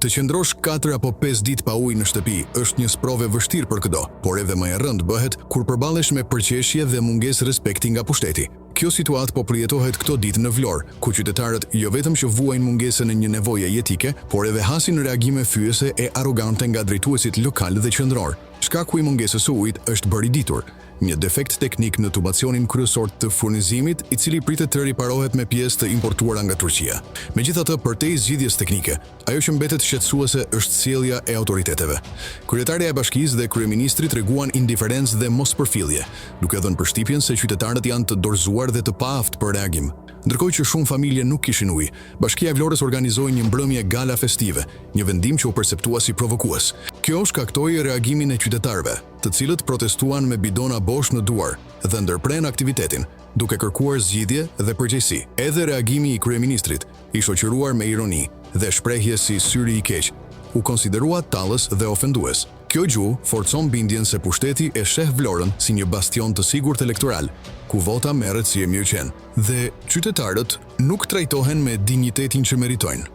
Të qëndrosh 4 apo 5 ditë pa ujë në shtëpi është një sprovë e vështirë për këdo, por edhe më e rëndë bëhet kur përballesh me përqeshje dhe mungesë respekti nga pushteti. Kjo situatë po përjetohet këto ditë në Vlorë, ku qytetarët jo vetëm që vuajnë mungesën e një nevoje jetike, por edhe hasin reagime fyese e arrogante nga drejtuesit lokal dhe qendror. Shkaku i mungesës së ujit është bërë i ditur, një defekt teknik në tubacionin kryesor të furnizimit, i cili pritet të riparohet me pjesë të importuara nga Turqia. Megjithatë, përtej zgjidhjes teknike, ajo që mbetet shqetësuese është sjellja e autoriteteve. Kryetarja e bashkisë dhe kryeministri treguan indiferencë dhe mospërfillje, duke dhënë përshtypjen se qytetarët janë të dorëzuar dhe të paaftë për reagim. Ndërkohë që shumë familje nuk kishin ujë, Bashkia e Vlorës organizoi një mbrëmje gala festive, një vendim që u perceptua si provokues. Kjo shkaktoi reagimin e qytetarëve, të cilët protestuan me bidona bosh në duar dhe ndërprenë aktivitetin, duke kërkuar zgjidhje dhe përgjegjësi. Edhe reagimi i kryeministrit, i shoqëruar me ironi dhe shprehje si syri i keq, u konsiderua tallës dhe ofendues. Kjo gjuhë forcon bindjen se pushteti e sheh Vlorën si një bastion të sigurt elektoral, ku vota merret si e mirëqenë dhe qytetarët nuk trajtohen me dinjitetin që meritojnë.